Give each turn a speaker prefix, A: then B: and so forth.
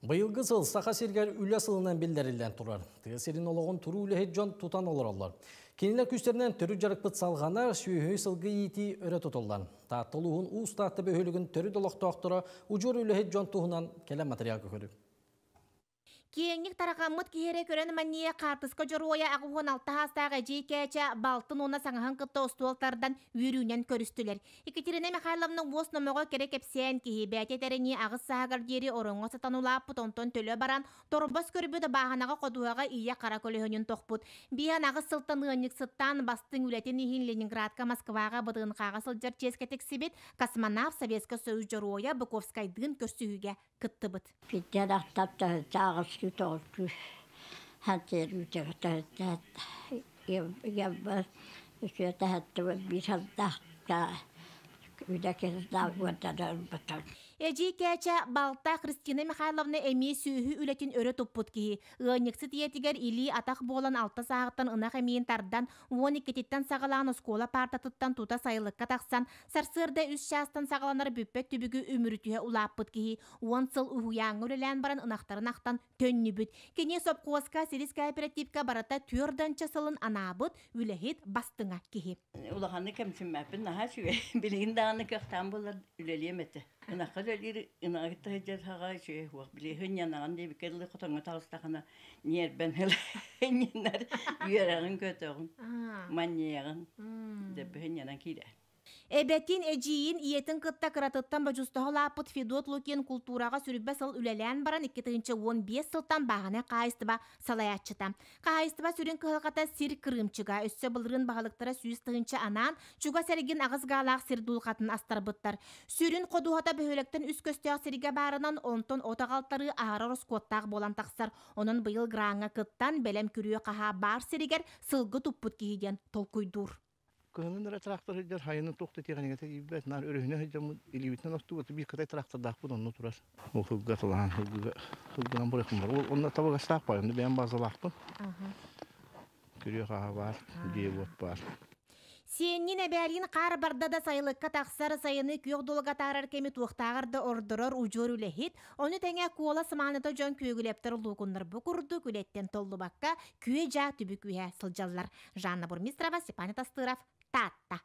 A: Быйылгы сыл Саха сиригэр үлэ сылынан биллэриллэн турар. Тыа сирин олоҕун туруу үлэһит дьон тутан олороллор. Кинилэр күүстэринэн төрүт дьарыкпыт салҕанар, сүөһү сылгы иитии өрө тутуллан. Таатта улууһун Уус Таатта бөһүөлүгүн төрүт олохтоохторо удьуор үлэһит дьон туһунан кэлэн матырыйаалга көрүҥ.
B: Киэҥник тарҕаммыт киһи эрэ көрөн манньыйа хаартыска дьоруойа 86 саастаах эдьиий Кээчэ балтын уонна саҥаһын кытта остуол тардан үөрүүнэн көрүстүлэр. Екатерина Михайловна уос номоҕо кэрэ кэпсээн киһи, бэйэтэ этэринии аҕыс сааһыгар диэри ороҥҥо сытан улааппыт, онтон төлө баран торбос көрбүт бааһынаҕа ходуһаҕа ийэ хара көлөһүнүн тохпут. Биэһэн аҕыс сылтан ыанньыксыттаан бастыҥ үлэтин иһин Ленинградка, Москваҕа БДНХ-ҕа сылдьар чиэскэ тиксибит космонавт Советскай Союз Дьоруойа Быковскайдыын көрсүһүүгэ кыттыбыт.
C: Питер ахтар тоҕус хантер
B: Эдьиий Кээчэ балта Христина Михайловна эмиэ сүөһү үлэтин өрө туппут киһи. Ыанньыксыт ийэтигэр илии-атах буолан алта сааһыттан ынах эмиийин тардан, уон иккититтэн саҕалаан оскуола паартатыттан тута сайылыкка тахсан, сарсыарда үс чаастан саҕаланар бүппэт түбүгү үмүрүтүһэ улааппыт киһи. Уон сыл уһуйааҥҥа үлэлээн баран ынахтарын ахтан төннүбүт. Кини сопхуоска Силис кооперативка барыта түөрт сылын анаабыт үлэһит бастыҥа киһи.
D: Улаханнык кэмсиммэппин, наһаа үчүгэй. Билигин даҕаны кыахтаан буоллар үлэлиэм этэ. Ынахха үлэлиир ынаҕы кытта сылдьар хаҕа үчүгэй суох. Били һынньанаҕын диэбиккэ дылы хотоҥҥо таҕыстахына ньиэрбэн һынньанар үөрэҕин көтөҕүн, манньыйаҕын дэбби һынньанан киирэр.
B: Эбэтин, эдьиийин, ийэтин кытта кыратыттан бодьустоһо улааппыт Федот Лукин култуураҕа сүрүбэ сыл үлэлээн баран 2015 сылтан бааһынай хаһаайыстыба салайааччыта. Хаһаайыстыба сүрүн кыһалҕата сир кырыымчыга. Өссө былырыын баһылыктара 100 тыһыынча анаан, чугас эргин аҕыс гаалаах сир дулҕатын астарбыттар. Сүрүн ходуһата бөһүөлэктэн үс көстөөх сиргэ баарынан, онтон от аҕалтарыы аһарар ороскуоттаах буолан тахсар. Онон быйыл граҥҥа кыттан, бэлэм күрүө хаһаа баар сиригэр сылгы туппут киһи диэн толкуйдуур.
E: Кыһынын эрэ трактор сылдьар, сайынын туох да тиэхиньикэтэ тиийбэт, наар өрүһүнэ сылдьаммыт, илиибитинэн охтубут, биир кытай трактордаахпыт онно турар. Ол сылга тылаан, сылгыга сылгынан барыахпын бар. Ол онно табыгастаах баар, онно бэйэм базалаахпын. Күрүө хааһа баар, дьиэ-уот баар.
B: Сиэннин эбээриин хаар барда да сайылыкка тахсар, сайыны күөх дуолга атаарар кэми туохтааҕар да ордорор удьуор үлэһит, ону тэҥэ куола сымааната дьон күөгүлэптэр луукуннар бу курдук үлэттэн толлубакка күө-дьаа түбүк үөһэ сылдьаллар. Жанна Бурмистрова, Степан Тастыров, Таатта.